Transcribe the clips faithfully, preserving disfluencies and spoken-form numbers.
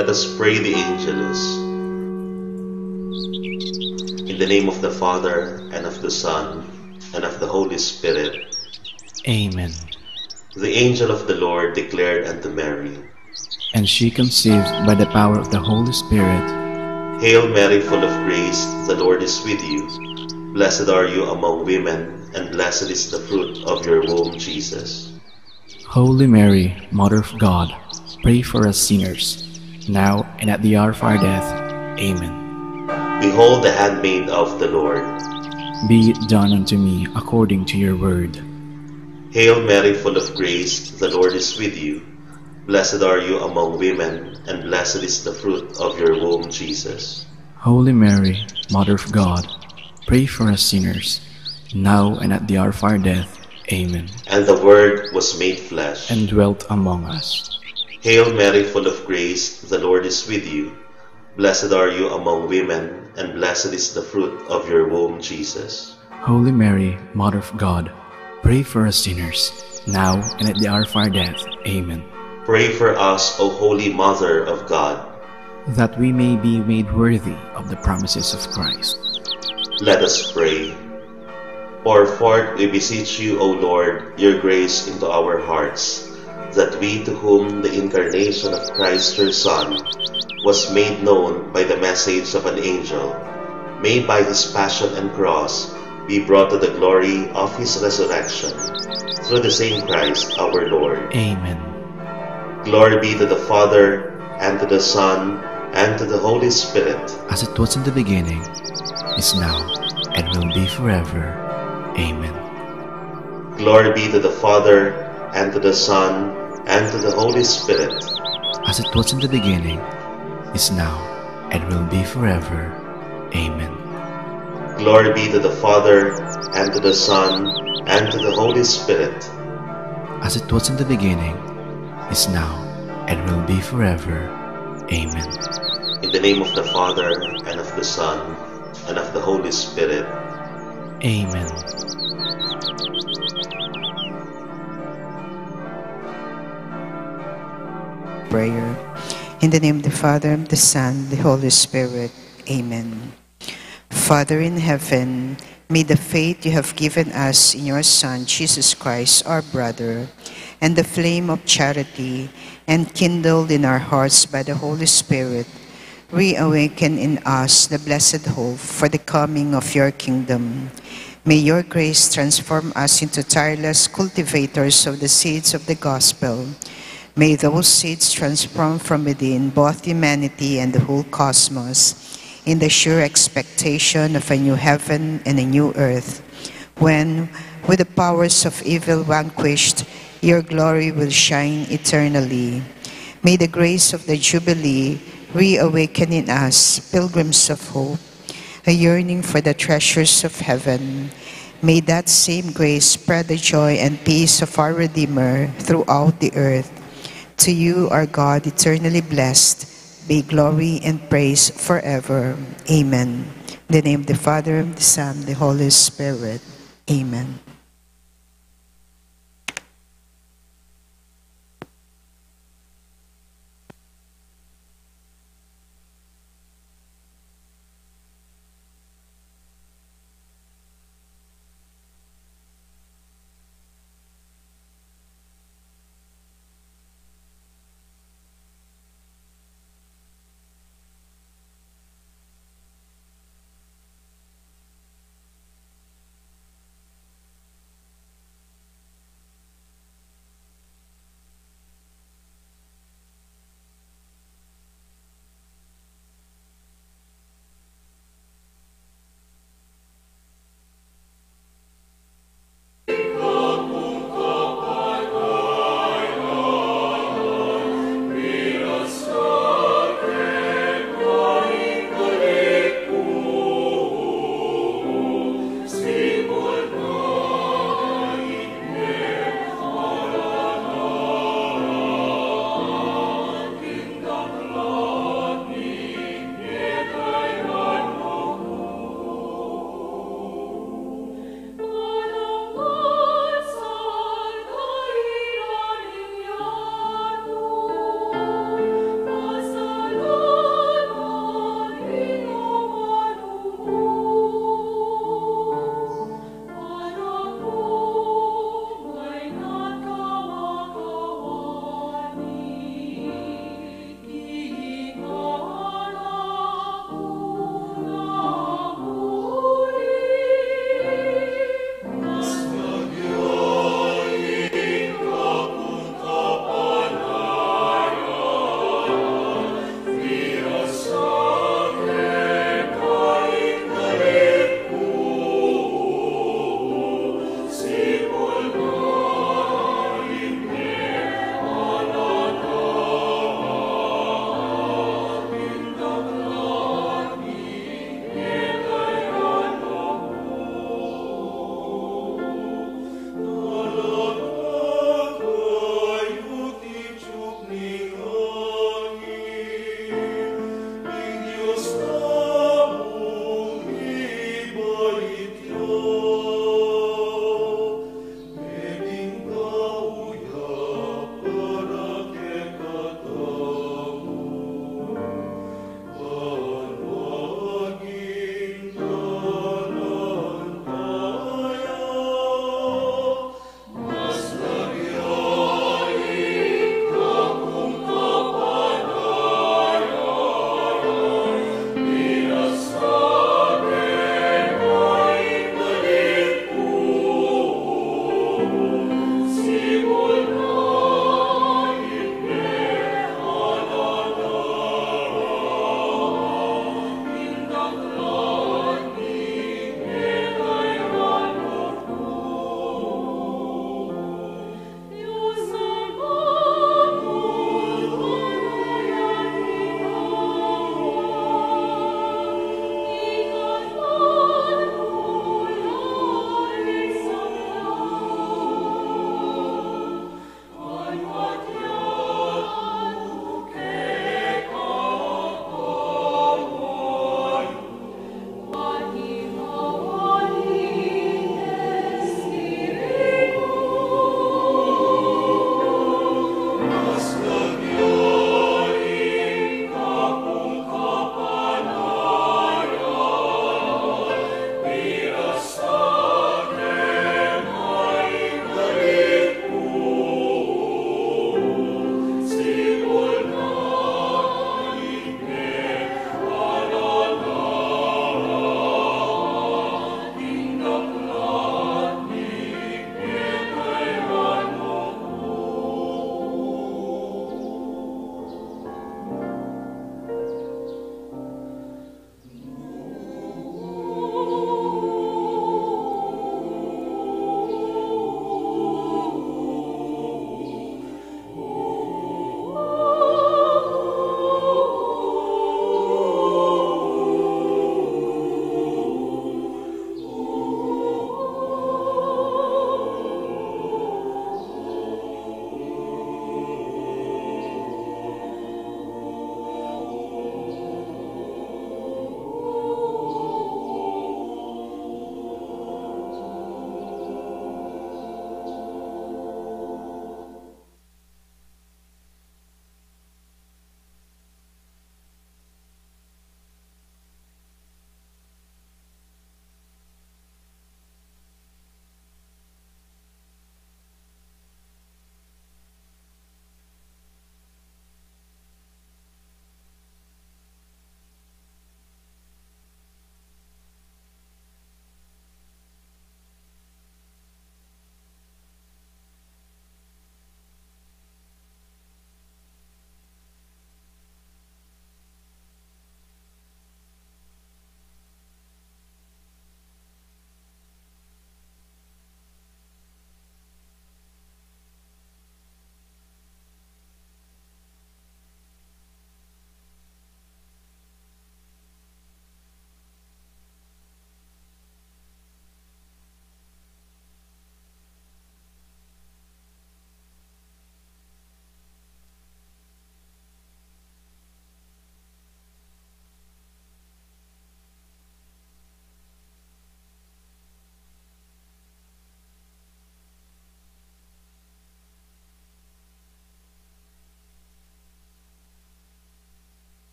Let us pray the Angelus. In the name of the Father, and of the Son, and of the Holy Spirit. Amen. The angel of the Lord declared unto Mary. And she conceived by the power of the Holy Spirit. Hail Mary, full of grace, the Lord is with you. Blessed are you among women, and blessed is the fruit of your womb, Jesus. Holy Mary, Mother of God, pray for us sinners, now and at the hour of our death. Amen. Behold the handmaid of the Lord. Be it done unto me according to your word. Hail Mary, full of grace, the Lord is with you. Blessed are you among women, and blessed is the fruit of your womb, Jesus. Holy Mary, Mother of God, pray for us sinners, now and at the hour of our death. Amen. And the Word was made flesh. And dwelt among us. Hail Mary, full of grace, the Lord is with you. Blessed are you among women, and blessed is the fruit of your womb, Jesus. Holy Mary, Mother of God, pray for us sinners, now and at the hour of our death. Amen. Pray for us, O Holy Mother of God. That we may be made worthy of the promises of Christ. Let us pray. Pour forth, we beseech you, O Lord, your grace into our hearts, that we, to whom the incarnation of Christ, your Son, was made known by the message of an angel, may by his passion and cross be brought to the glory of his resurrection, through the same Christ our Lord. Amen. Glory be to the Father, and to the Son, and to the Holy Spirit. As it was in the beginning, is now, and will be forever. Amen. Glory be to the Father, and to the Son, and to the Holy Spirit. As it was in the beginning, is now, and will be forever. Amen. Glory be to the Father, and to the Son, and to the Holy Spirit. As it was in the beginning, is now, and will be forever. Amen. In the name of the Father, and of the Son, and of the Holy Spirit. Amen. Prayer. In the name of the Father, the Son, the Holy Spirit. Amen. Father in heaven, may the faith you have given us in your Son, Jesus Christ, our brother, and the flame of charity, enkindled in our hearts by the Holy Spirit, reawaken in us the blessed hope for the coming of your kingdom. May your grace transform us into tireless cultivators of the seeds of the gospel. May those seeds transform from within both humanity and the whole cosmos in the sure expectation of a new heaven and a new earth, when, with the powers of evil vanquished, your glory will shine eternally. May the grace of the Jubilee reawaken in us, pilgrims of hope, a yearning for the treasures of heaven. May that same grace spread the joy and peace of our Redeemer throughout the earth. To you, our God, eternally blessed, be glory and praise forever. Amen. In the name of the Father, the Son, the Holy Spirit. Amen.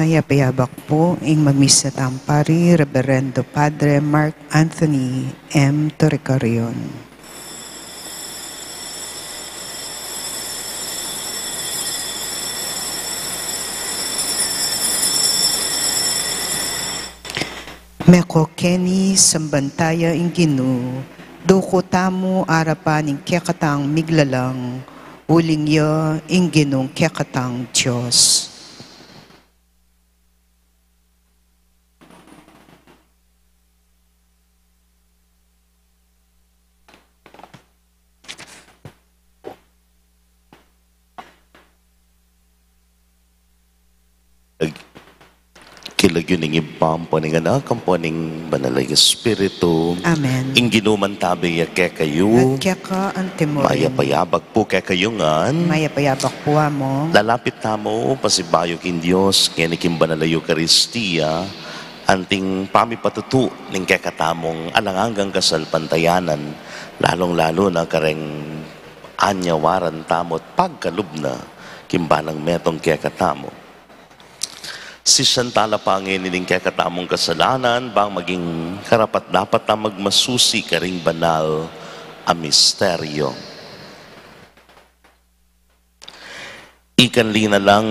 Mayap a abak pu ing magmisa tang pari, Reverendo Padre Mark Anthony M. Torrecarion. Meko keni sambantaya ing Ginu, duku tamu arapan ing kekatang miglalang, uling ya ing Ginung kekatang Dios. King lagyu ning Ibpa, ampo ning Anak, ampo ning Banal a Espiritu. Amen. Ing Ginu mantabe ya kekayu. At keka antimurin. Mayap a abak pu kekayu ngan. Mayap a abak pu, Among. Lalapit tamu pasibayu king Dios ngeni king Banal a Eukaristia, anting pamipatutu ning kekatamung alang anggang kasalpantayanan, lalung-lalu na kareng anyawaran tamu at pagkalub na king banang metung kekatamu. Sisian tala pa ngeni ning kekatamung kasalanan, bang maging karapat-dapat tang magmasusi karing banal a misteryo. Ikan linalang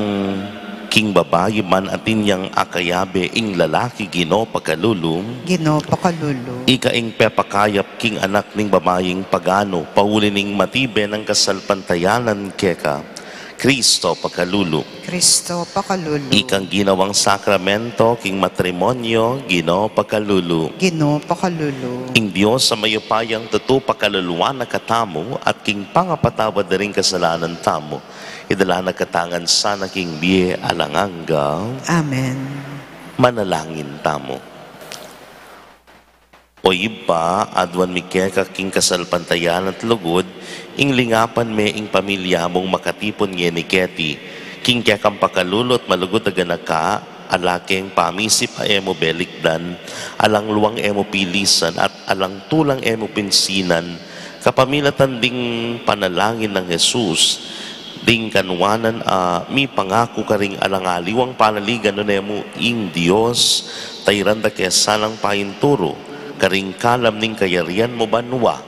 king babai ban atin yang akayabe ing lalaki, Ginu pakalulu. Ginu pakalulu. Ika ing pepakayap king anak ning babaing paganu, pauli ning matibe nang kasalpantayanan keka, Kristo pakalulu. Kristo pakalulu. Ikang ginawang sakramento king matrimonyo, Ginu pakalulu. Ginu pakalulu. Ing Dios a mayupayang tutu pakaluluan na katamu at king pangapatawad da ring kasalanan tamu, idala na katamu ngan sana king bie alang angga. Amen. Manalangin tamu. O Ibpa, aduan mi keka king kasalpantayanan at lugud, ing lingapan me ing pamilya mung makatipun ngeni keti, king kekang pakalulu at malugud a ganaka, ala keng pamisip a e mu belikdan, alang luang e mu pilisan, at alang tulang e mu pinsinan, kapamilatan ding panalangin nang Jesus, ding kanuanan a mipangaku karing alang aliwang panaligan nune mu ing Dios, tairan da ke sanang painturu karing kalam ning kayarian mu banua.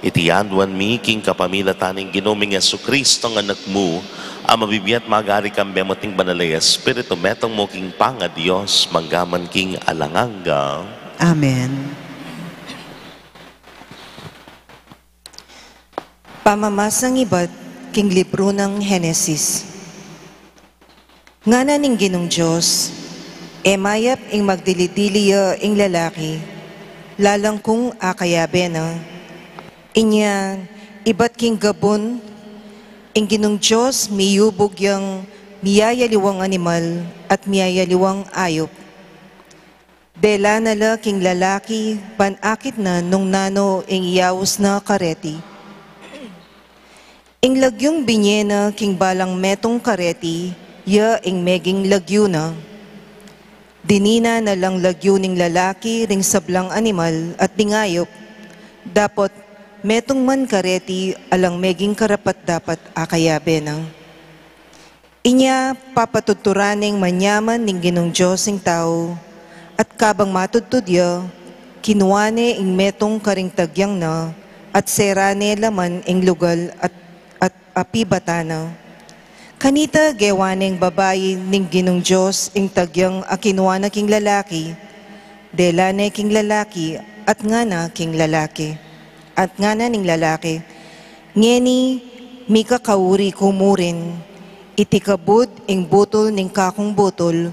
Iti aduan mi king kapamilatan ning Ginu ming Jesucristo a Anak mu, a mabibie at magari kambe mu at ning Banal a Espiritu, metung mu king pangaDios, mangga man king alang angga. Amen. Pamamasang ibat king libru nang Genesis. Ngana ning Ginung Dios, e mayap ing magdili-dili ya ing lalaki, lalang kung akayabe na. Inya, ibat king gabun, ing Ginung Dios miyubug yang miyayaliwang animal at miyayaliwang ayup. Dela na la king lalaki ban akit na nung nanu ing iaus na kareti. Ing lagyung binie na king balang metung kareti, ya ing meging lagyu na. Dinina na lang lagyu ning lalaki ring sablang animal at ding ayup, dapot metung man kareti alang meging karapat-dapat akayabe na. Inya papatudturan neng manyaman ning Ginung Dios ing tau, at kabang matudtud ya, kinua ne ing metung karing tagyang na, at sera ne laman ing lugal at, at apibatan na. Kanita gewa neng babai ning Ginung Dios ing tagyang a kinua na king lalaki, dela ne king lalaki, at ngana king lalaki. At ngana ning lalaki, ngeni mikakauri ku mu rin, iti kabud ing butul ning kakung butul,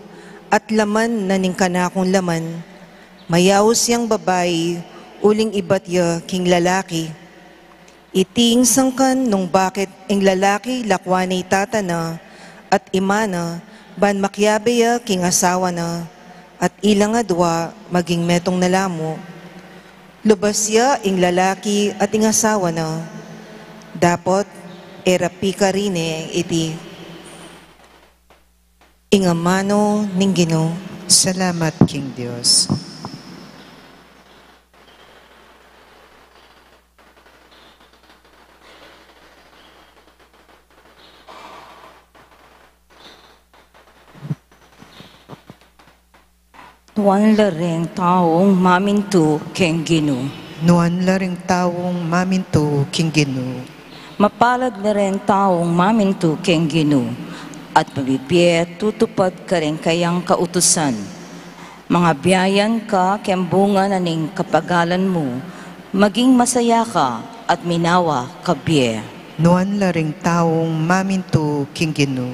at laman na ning kanakung laman. Mayaus yang babai, uling ibat ya king lalaki. Iti ing sangkan nung bakit ing lalaki lakwan ne i tata na at ima na, ban makiabe ya king asawa na, at ilang adua maging metung na la mu. Lubas ya ing lalaki at ing asawa na. Dapot e ra pikarine iti. Ing amanu ning Ginu. Salamat king Dios. Nuan la ring taung mamintu king Ginu. Nuan la ring taung mamintu king Ginu. Mapalad la ring taung mamintu king Ginu, at mabibie tutupad karing kayang kautusan. Mangabiayan ka king bunga na ning kapagalan mu, maging masaya ka at minawa ka bie. Nuan la ring taung mamintu king Ginu.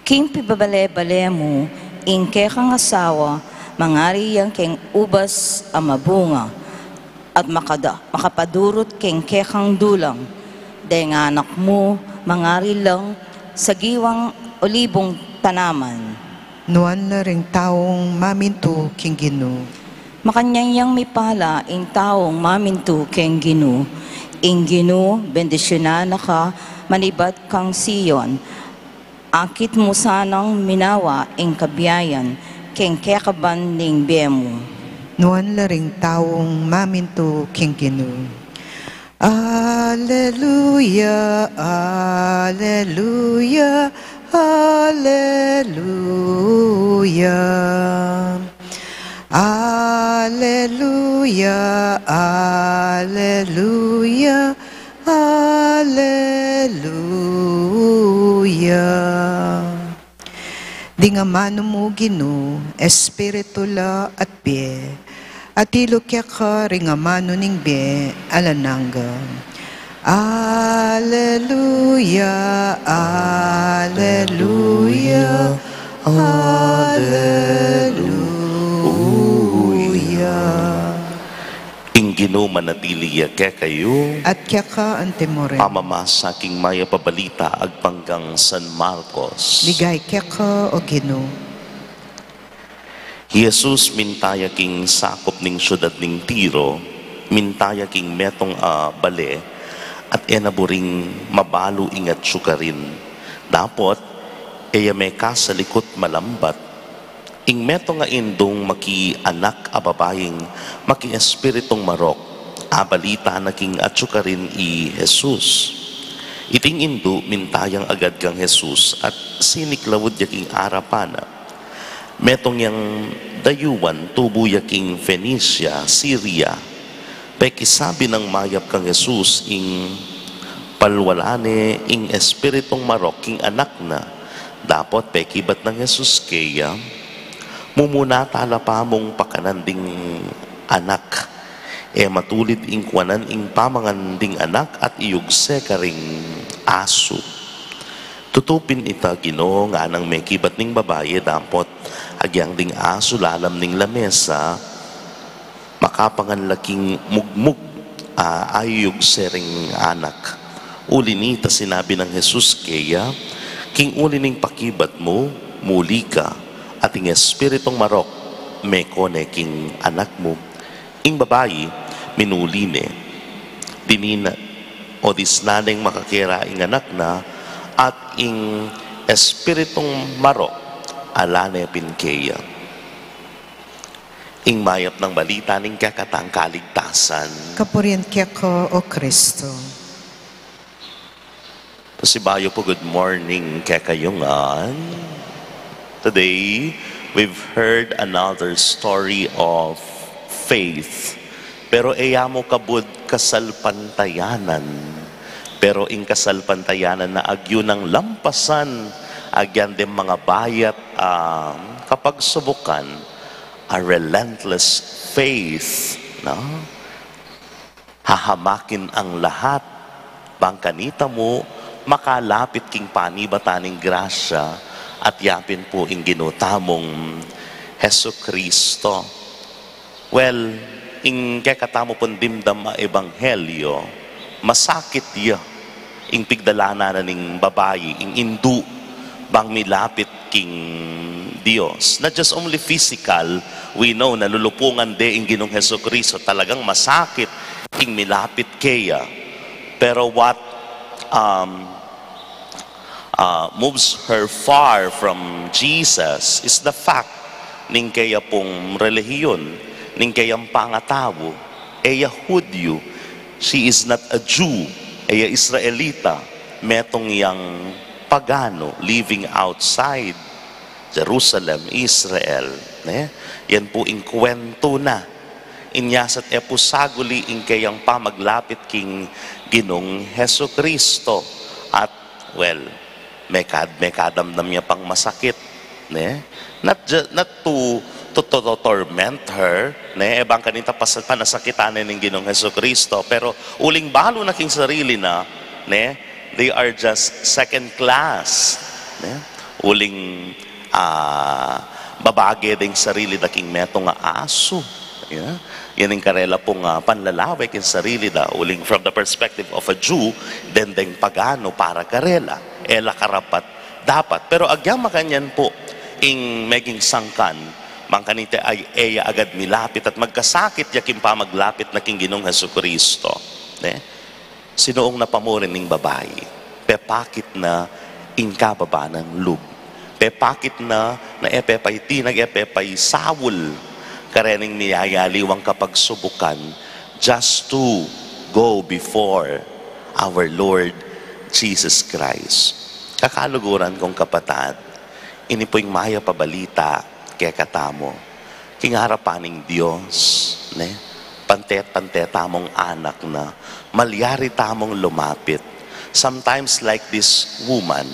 King pibabale-bale mu ing kekang asawa, mangari yang king ubas a mabunga, at makada-, makapadurut king kekang dulang, deng anak mu, mangari lang sagiwang olibung tanaman. Nuan la ring taung mamintu king Ginu. Makanyan yang mipala ing taung mamintu king Ginu. Ing Ginu bendisyunan na ka manibat kang Sion. Akit mu sanang minawa ing kabiayan king kekaban ning bie mu. Nuan la ring taung mamintu king Ginu. Aleluya, aleluya, aleluya. Aleluya, aleluya, aleluya. Ding amanu mu Ginu, espiritu la at bie, atilu keka ring amanu ning bie alang angga. Aleluya, aleluya, aleluya. Ing Ginu manatili ya kekayu. At keka antimurin. Pamamasa king mayap a balita agpang kang San Marcos. Ligaya keka, O Ginu. I Jesus minta ya king sakup ning siudad ning Tiro, minta ya king metung a bale, at e na buring mabalu ing atsu karin. Dapot, e ya mekasalikut malambat. Ing metung a indung maki anak a babaing maki espiritung marok, abalita na king atsu karin i Jesus. Iting indu minta yang agad kang Jesus at siniklaud ya king arapan na. Metung yang dayuan tubu ya king Fenicia, Syria. Pekisabi nang mayap kang Jesus ing palwalan ne ing espiritung marok king anak na. Dapot pekibat nang Jesus keya, mumuna tala pa mung pakanan ding anak. E matulid ing kuanan ing pamangan ding anak at iyugse karing asu. Tutu pin ita, Ginu, nganang mekibat ning babai, dapot agyang ding asu lalam ning lamesa, makapangan la king mugmug a ayuyugse ring anak. Uli nita sinabi nang Jesus keya, king uli ning pakibat mu, muli ka, at ing espiritung marok meko ne king anak mu. Ing babai, minuli ne. Dinan na, o disnan neng makakera ing anak na, at ing espiritung marok, ala ne pin keya. Ing mayap nang balita ning kekatang kaligtasan. Kapurian keka, O Kristo. Pasibayu pu, good morning kekayu ngan. Today, we've heard another story of faith. Pero e ya mu kabud kasalpantayanan. Pero ing kasalpantayanan na agyu nang lampasan, agyan deng mangabayat, ah, kapagsubukan, a relentless faith, no? Hahamakin ang lahat, bang kanita mu makalapit king panibatan ning grasya, at ya pin pu ing Ginu tamung Jesucristo. Well, ing kekatamu pung dimdam a ebanghelyo, masakit ya ing pigdalanan na ning babai, ing indu, bang milapit king Dios. Not just only physical, we know na lulupungan de ing Ginung Jesucristo, talagang masakit ing milapit keya. Pero what, um, uh, moves her far from Jesus is the fact ning keya pung relihiyon, ning keyang pangatau, e ya Hudyu, she is not a Jew, e ya Israelita, metung yang pagano living outside. Jerusalem, Israel, ne? Yan pu ing kwentu na. Inya sa't e pu saguli ing keyang pamaglapit king Ginung Jesucristo. At, well, mekad-, mekadamdam ya pang masakit, ne? Not ju-, not to, to, to, to torment her, ne? E bang kanita pas-, panasakitan ne ning Ginung Jesucristo, pero uling balu na king sarili na, ne? They are just second class, ne? Uling ah, babage deng sarili da king metung a asu. Yeah? Yan ing karela pung, ah, panlalawe king sarili da, uling from the perspective of a Jew, then deng pagano para karela. E la karapat-dapat. Pero agya makanyan pu, ing meging sangkan, bang kanita ay e ya agad milapit at magkasakit ya king pamaglapit na king Ginung Jesucristo. Ne? Sinuung na pa mu rin ing babai, pepakit na ing kababa nang lub. Pepakit na, na e pe paitinag, e pe paisaul karening miyayaliwang kapagsubukan, just to go before our Lord Jesus Christ. Kakaluguran kung kapatad, ini pu ing mayap a balita kekatamu. King arapan ning Dios, ne? Pante-pante tamung anak na, malyari tamung lumapit. Sometimes, like this woman,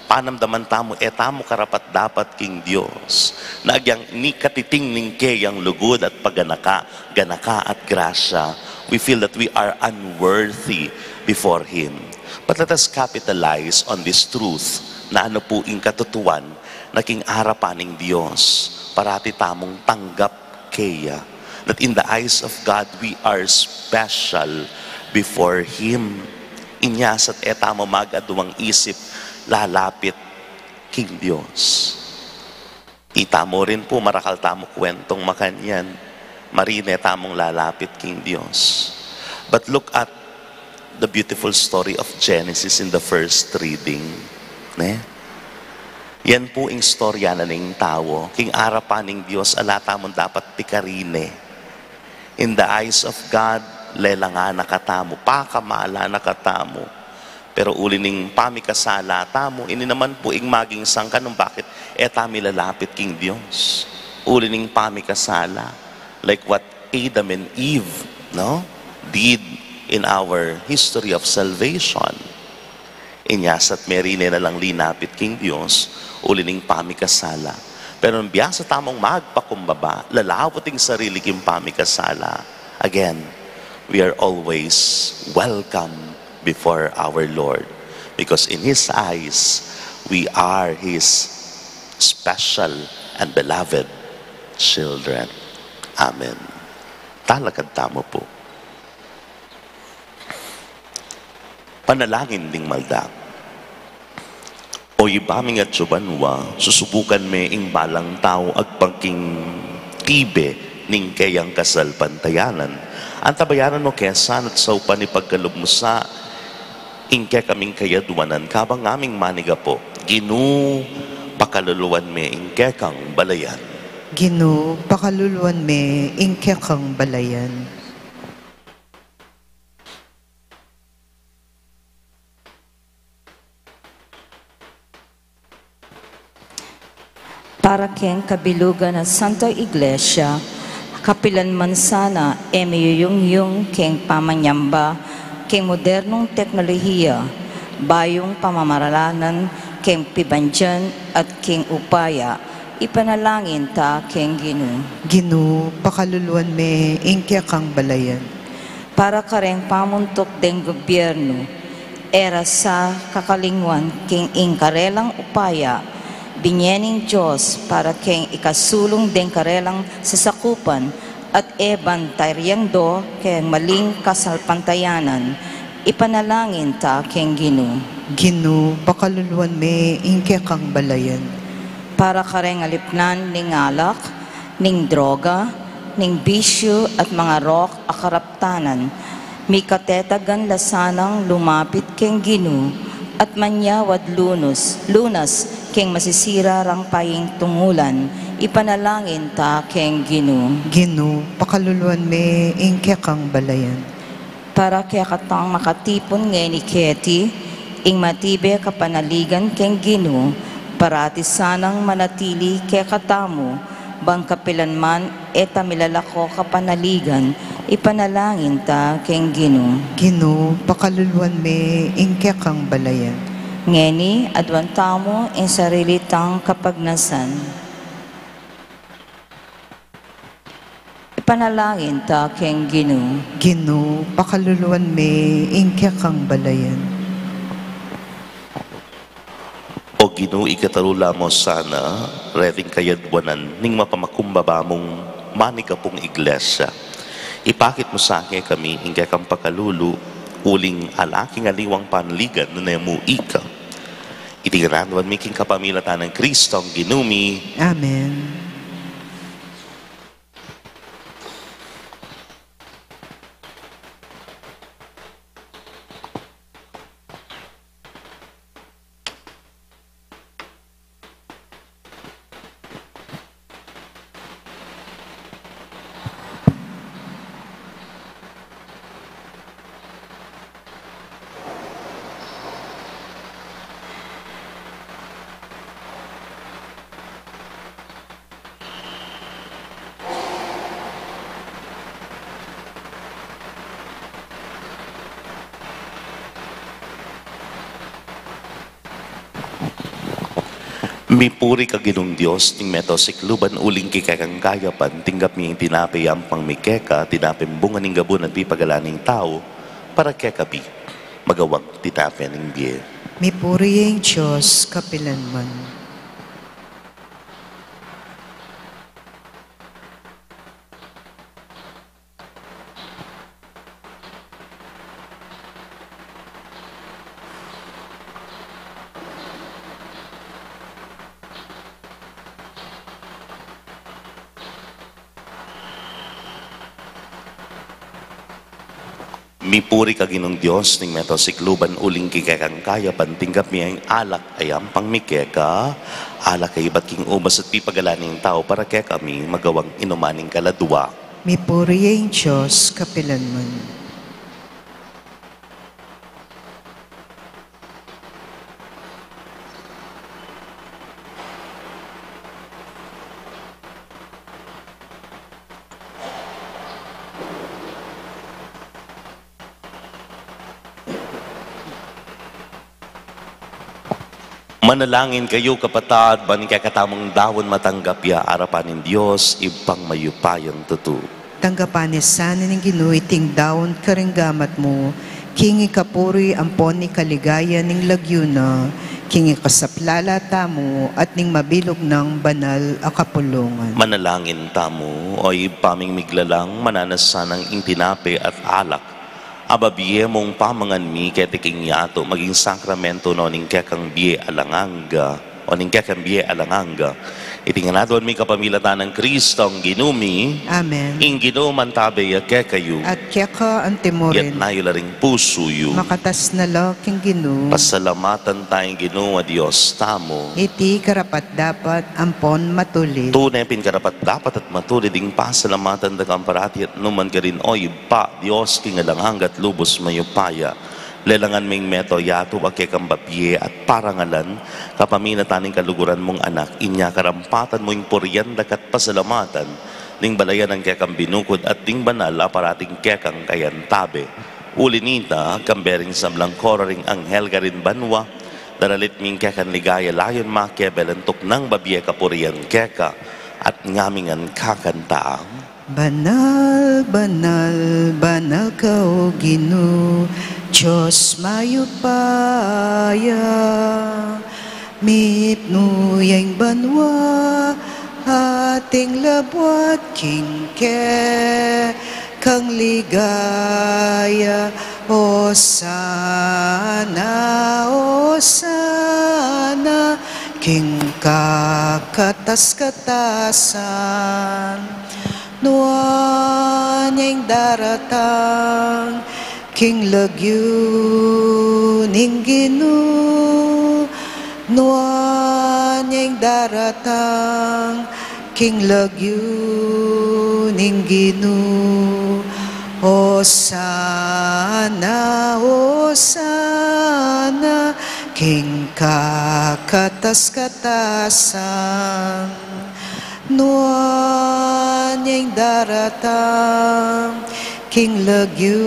panamdaman tamu, e tamu karapat-dapat king Dios. Na agyang ni katiting ning keyang lugud at paganaka, ganaka at grasya, we feel that we are unworthy before Him. But let us capitalize on this truth, na anu pu ing katutuan na king arapan ning Dios, parati tamung tanggap keya. That in the eyes of God, we are special before Him. Inya sa't e tamu mag-aduang isip lalapit king Dios. Ita mu rin pu, marakal tamu kwentung makanyan. Marine tamung lalapit king Dios. But look at the beautiful story of Genesis in the first reading. Ne? Yan pu ing istorya na ning tau. King arapan ning Dios, ala tamung dapat pikarine. In the eyes of God, lelangan na katamu, pakamala na katamu. Pero uli ning pamikasala tamu, ini naman pu ing maging sangkan nung bakit e tamu milalapit king Dios. Uli ning pamikasala, like what Adam and Eve, no, did in our history of salvation. Inya sa't merine na lang linapit king Dios, uli ning pamikasala. Pero nung biasa tamung magpakumbaba, lalawat ing sarili king pamikasala, again, we are always welcome before our Lord. Because in His eyes, we are His special and beloved children. Amen. Talakad tamu pu. Panalangin ding malda. O Ibpa ming atsu banua, susubukan me ing balang tau agpang king tibe ning keyang kasalpantayanan. Antabayanan mu ke sana at saupan ipagkalub mu sa ing kekaming kayadwanan kabang ngaming manigapu. Ginu, pakaluluan me ing kekang balayan. Ginu, pakaluluan me ing kekang balayan. Para keng kabilugan a Santa Iglesia, kapilan man sana e miyuyungyung keng pamanyamba keng modernong teknolohiya, bayung pamamaralanan keng pibandian at keng upaya, ipanalangin ta keng Ginu. Ginu, pakaluluan me ing kekang balayan. Para kareng pamuntuk deng gobyernu, e ra sa kakalingwan keng ing karelang upaya, binye ning Dios para keng ikasulung deng karelang sasakupan at e ban tariang do keng maling kasalpantayanan, ipanalangin ta keng Ginu. Ginu, pakaluluan me ing kekang balayan. Para kareng alipnan ning alak, ning droga, ning bisyu at mangarok a karaptanan, mikatetagan la sanang lumapit keng Ginu at manyawad lunus, lunas keng masisira rang paitungulan, ipanalangin ta keng Ginu. Ginu, pakaluluan me ing kekang balayan. Para kekatang makatipun ngeni keti ing matibe kapanaligan keng Ginu, Parati sanang manatili kekatamu, bang kapilan man e ta milalako kapanaligan, ipanalangin ta keng Ginu. Ginu, pakaluluan me ing kekang balayan. Ngeni, aduan tamu ing sarili tang kapagnasan. Ipanalangin ta keng Ginu. Ginu, pakaluluan me ing kekang balayan. O Ginu, ikatarula mu sana reting kayadwanan ning mapamakumbaba mung manigapung iglesia. Ipakit mu sa kekami ing kekang pakalulu, uling ala king aliwang panligan nune mu ika. Iti ngan aduan mi king kapamilatan nang Kristong Ginu mi. Amen. Mipuri ka Ginung Dios ning meto sikluban, uling king kekang kayapan tinggap mi ing tinape yampang mi keka, tinapeng bunga ning gabun at pipagalan ning tau, para kekami magawang tinape ning bie. Mipuri ya ing Dios kapilanman. Mipuri ka Ginung Dios ning meto sikluban, uling king kekang kayapan tinggap mi ing alak a yampang mi keka, alak a ibat king ubas at pipagalan ning tau, para kekami magawang inuman ning kaladua. Mipuri ya ing Dios kapilanman. Manalangin kayu, kapatad, ban ing kekatamung daun matanggap ya arapan ning Dios Ibpang mayupayang tutu. Tanggapan na sana ning Ginu iting daun karing gamat mu, king ikapuri ampon ikaligaya ning lagyu na, king ikasaplala tamu at ning mabilug nang banal a kapulungan. Manalangin tamu. O Ibpa ming miglalang, mananu na sanang ing tinape at alak a bibie mung pamangan mi keti king yatu, maging sakramento no ning kekang bie alang angga, o ning kekang bie alang angga. Iti ngan aduan mi kapamilatan nang Kristong Ginu mi. Amen. Ing Ginu mantabe ya kekayu. At keka antimurin. Iyatas yu la ring pusu yu. Makatas na la king Ginu. Pasalamatan taya ing Ginu a Dios tamu. Iti karapat-dapat ampon matulid. Tune pin karapat-dapat at matulid ing pasalamatan da kang parati at nukarin man, O Ibpa, Dios king alang angga at lubus mayupaya. Lelangan ming meto yatu a kekang bibie at parangalan, kapamilatan ning kaluguran mung Anak, inya karampatan mu ing purian da ka at pasalamatan ning balayan nang kekang binukud at ding banal a parating kekang kayantabe. Uli nita, kambe ring sablang koro ring anghel karin banua, daralit mi ing kekang ligaya, layun makebel antuk nang bibie kapurian keka, at ngaming kakantaan. Banal, banal, banal ka, O Ginu, Dios mayupaya. Mitmu ya ing banua at ing labuad king kekang ligaya. Osana, osana king kakatas-katasan. Nuan ya ing daratang king lagyu ning Ginu. Nuan ya ing daratang king lagyu ning Ginu. Osana, osana King kakatas-katasan, nuan yang daratang king lagyu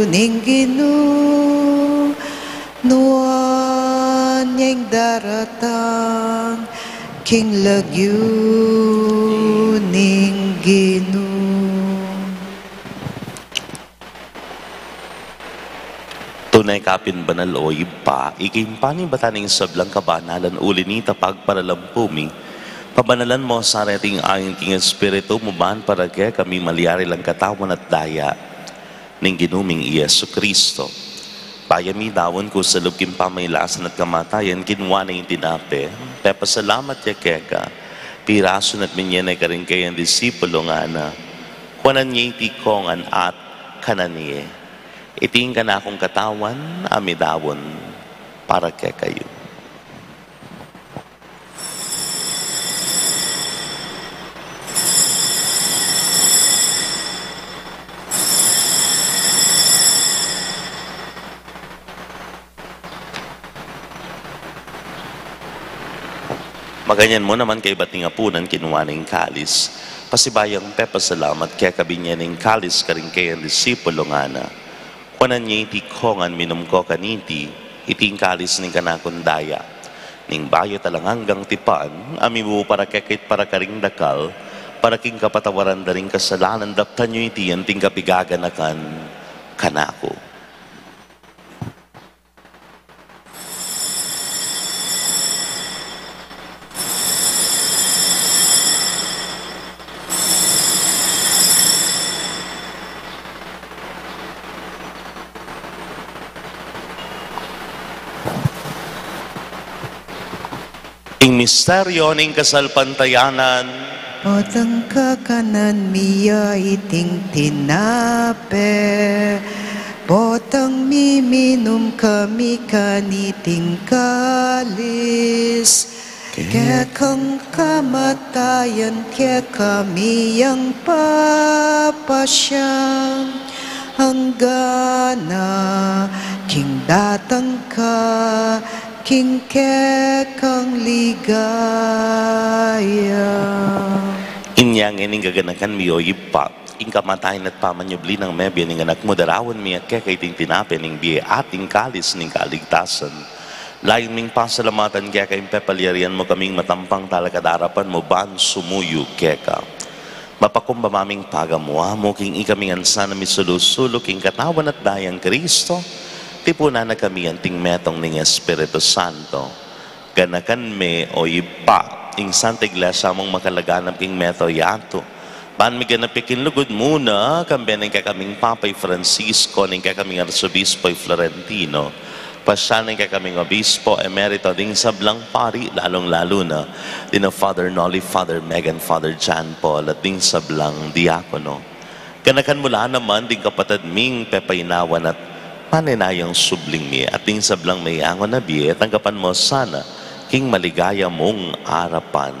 ning Ginu, nuan yang daratang king lagyu ning Ginu. Tune ka pin banal, o Ibpa, ika ing panibatan ning sablang kabanalan, uli na nita pagparalampu mi, pabanalan mu sa reting ain king Espiritu mu, ban para kekami malyari lang katawan at daya ning Ginu ming i Jesu Cristo. Bayu mi daun ku sa lub king pamailasan at kamatayan, kinua ne ing tinape, pepasalamat ya keka, pirasu na at minye ne karing kayang disipulo, ngana: Kuanan ye iti kongan at kanan ye. Iti ing kanakung katawan a midaun para kekayu. Maganyan mu naman kaibat ning apunan, kinua ne ing kalis, pasibayung pepasalamat keka, binye ne ing kalis karing kayang disipulo, ngana: Kuanan ye iti kongan, minum ko kaniti, iti ing kalis ning kanakung daya ning bayu at alang anggang tipan, a mibubu para kekayu at para karing dakal, para king kapatawaran da ring kasalanan. Daptan yu iti anting kapigaganakan kanaku. Ing misteryo ning kasalpantayanan. Potang kakanan mi ya iting tinape, potang miminum kami kaniting kalis, kekang kamatayan kekami yang papasya, anggana king datang ka king kekang ligaya. Inya ngeni ing gaganakan mi, o Ibpa, ing kamatayan at pamanyubli nang mebie ning Anak mu, daraun mi keka iting tinape ning bie at ing kalis ning kaligtasan. Layun ming pasalamatan keka ing pepalyarian mu kaming matampang talakad arapan mu ban sumuyu keka. Mapakumbaba ming pagamu-amu king ikami ngan sana misulu-sulu king katawan at dayang Kristo, tipunan na kami anting metung ning Espiritu Santo. Ganakan me, o Ibpa, ing Santa Iglesia mung makalaganap king meto yatu, ban miganap ya king lugud mu na, kambe ning kekaming Papa i Francisco, ning kekaming Arsobispo i Florentino, pasyalan ning kekaming Obispo Emerito, ding sablang pari, lalung-lalu na dina Father Noli, Father Megan, Father John Paul, at ding sablang diakono. Ganakan mu la naman ding kapatad ming pepainawan at manenayang subling mie, at ding sablang meyangu na bie, tanggapan mu sana king maligaya mung arapan.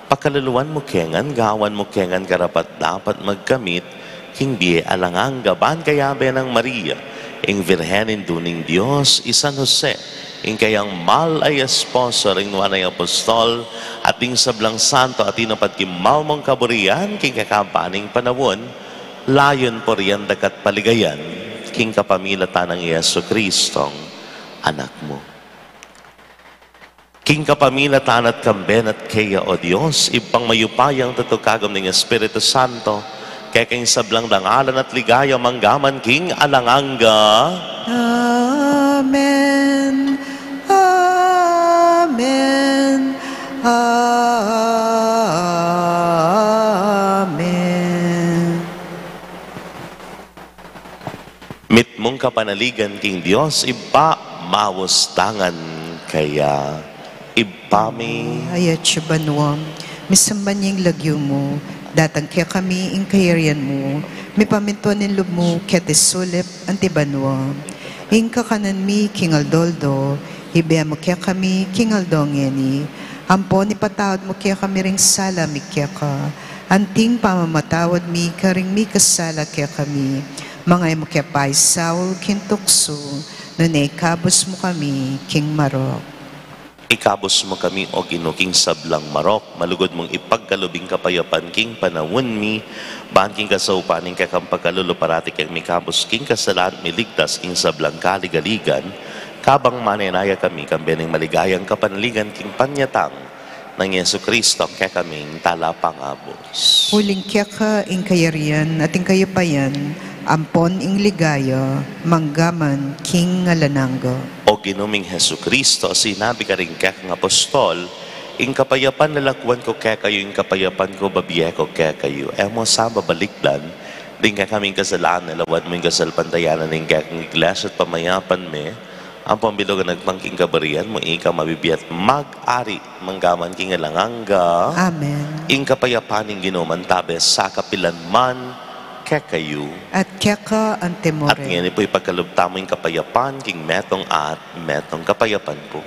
Pakaluluan mu ke ngan, gawan mu ke ngan karapat-dapat magkamit king bie alang angga, ban kayabe nang Maria, ing Virgen Indu ning Dios, i San Jose, ing kayang mal a esposo, ring nuan a apostol, at ding sablang santo a tinupad king mal mung kaburian king kekaban ning panaun, layun, purian daka't paligayan king kapamilatan nang Jesucristong Anak mu. King kapamilatan na at kambe na at keya, o Dios, Ibpang mayupayang tutu, kagum ning Espiritu Santo, keka ing sablang dangalan at ligaya mangga man king alang angga. Amen. Amen. Amen. Mitmung kapanaligan king Dios Ibpa, maus tangan kaya. Ibpa mi, atsu ka banua, misamban ya ing lagyu mu, datang kekami ing kayarian mu, mipamintuan ing lub mu keti sulip anti banua. Ing kakanan mi king aldo-aldo, ibie mu kekami king aldo ngeni. Ampon ipatawad mu kekami ring sala mi keka, anting pamamatawad mi karing mikasala kekami. Manga e mu ke paisaul king tuksu, Nune ikabus mu kami king marok. Ikabus mu kami, O Ginu, king sablang marok, malugud mung ipagkalub ing kapayapan king panaun mi, ban king kasaupan ning kekang pagkalulu parati keng mikabus king kasalan, miligtas king sablang kaligaligan, kabang manenaya kami kambe ning maligayang kapanaligan king panyatang nang Jesucristo, kekaming talapangabus. Uling keka ing kayarian at ing kayupayan, ampon ing ligaya, manggaman king alang angga. O Ginu ming Jesucristo, sinabi karing kekang apostol, ing kapayapan lalakwan ku kekayu, ing kapayapan ku bibie ku kekayu. E mu sa babalikdan ding kekaming kasalanan, lawan mu ing kasalpantayanan ning kekang iglesia at pamayapan me, ampon bilugan agpang king kaburian mu, ika mabibie at mag-ari manggaman king alang angga. Amen. Ing kapayapan ning Ginu mantabe sa kapilan man kekayu. At keka anti mu rin. At ngeni pu ipagkalub tamu ing kapayapan king metung at metung. Kapayapan pu.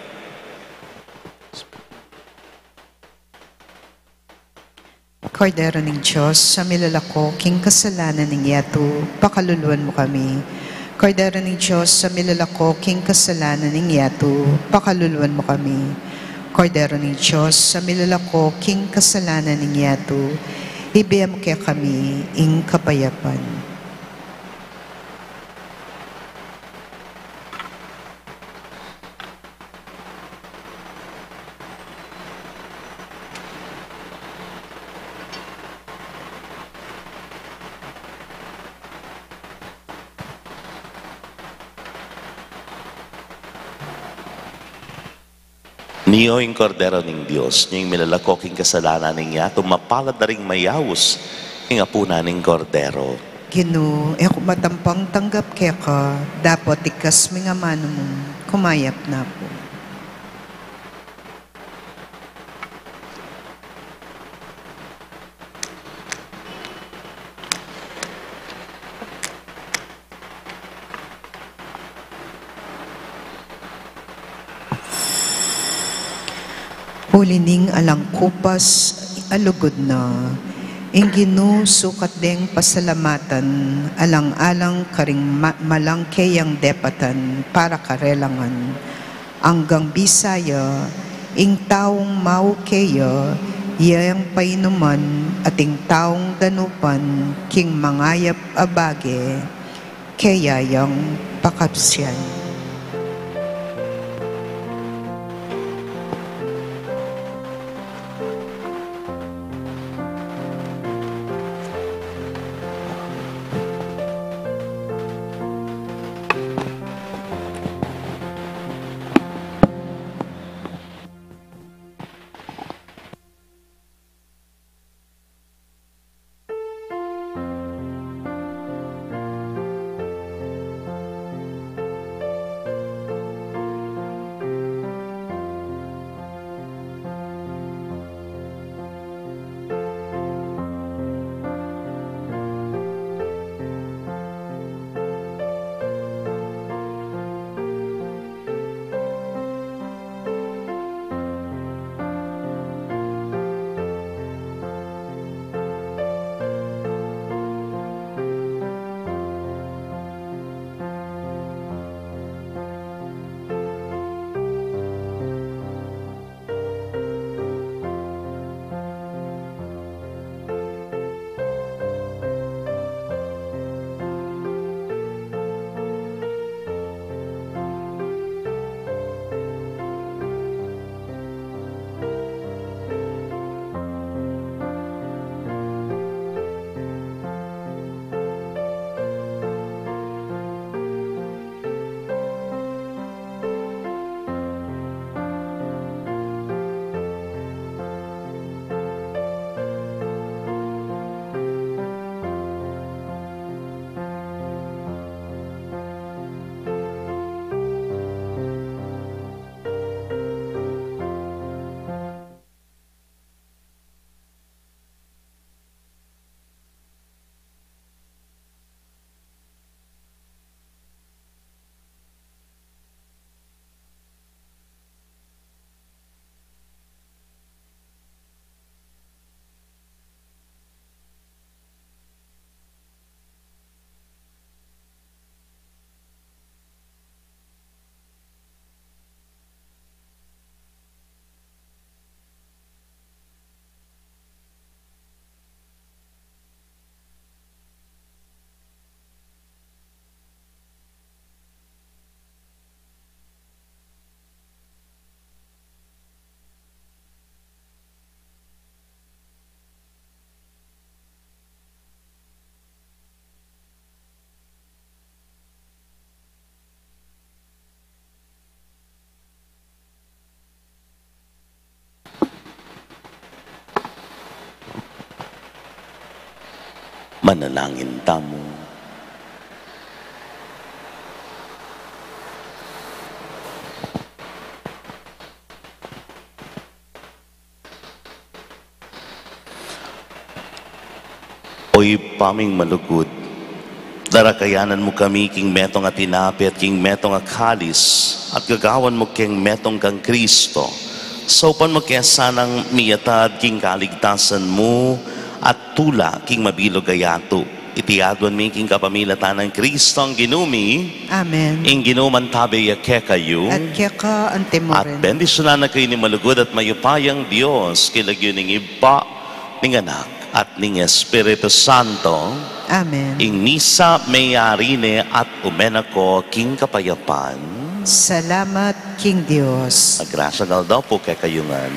Kordero ning Dios, a milalako king kasalanan ning yatu, pakaluluan mu kami. Kordero ning Dios, a milalako king kasalanan ning yatu, pakaluluan mu kami. Kordero ning Dios, a milalako king kasalanan ning yatu, ibie mu kekami ing kapayapan. Nio ing Kordero ning Dios, nio ing milalako king kasalanan ning yatu, mapalad da ring mayaus king apunan ning Kordero. Ginu, e ku matampang tanggap keka, dapot ikas mu ing amanu mu, kumayap na pu. Uli ning alang kupas, alugud na. Ing Ginu sukat deng pasalamatan, alang-alang karing ma-, malang keyang depatan para karelangan. Anggang bisa ya, ing taung mau keya, ya yang painuman, at ing taung danupan, king mangayap a bage, keya yang pakapsian. Manalangin tamu. O Ibpa ming malugud, darakayanan mu kami king metung a tinape at king metung a kalis, at gagawan mu keng metung kang Kristo. Saupan mu ke sanang miyatad king kaligtasan mu at tula king mabilug a yatu. Iti aduan mi king kapamilatan nang Kristong Ginu mi. Amen. Ing Ginu mantabe ya kekayu. At keka antimurin. At bendisyunan na kayu ning malugud at mayupayang Dios, king lagyu ning Ibpa, ning Anak, at ning Espiritu Santo. Amen. Ing misa meyari ne at ume na ko king kapayapan. Salamat king Dios. Magrasyang aldo pu kekayu ngan.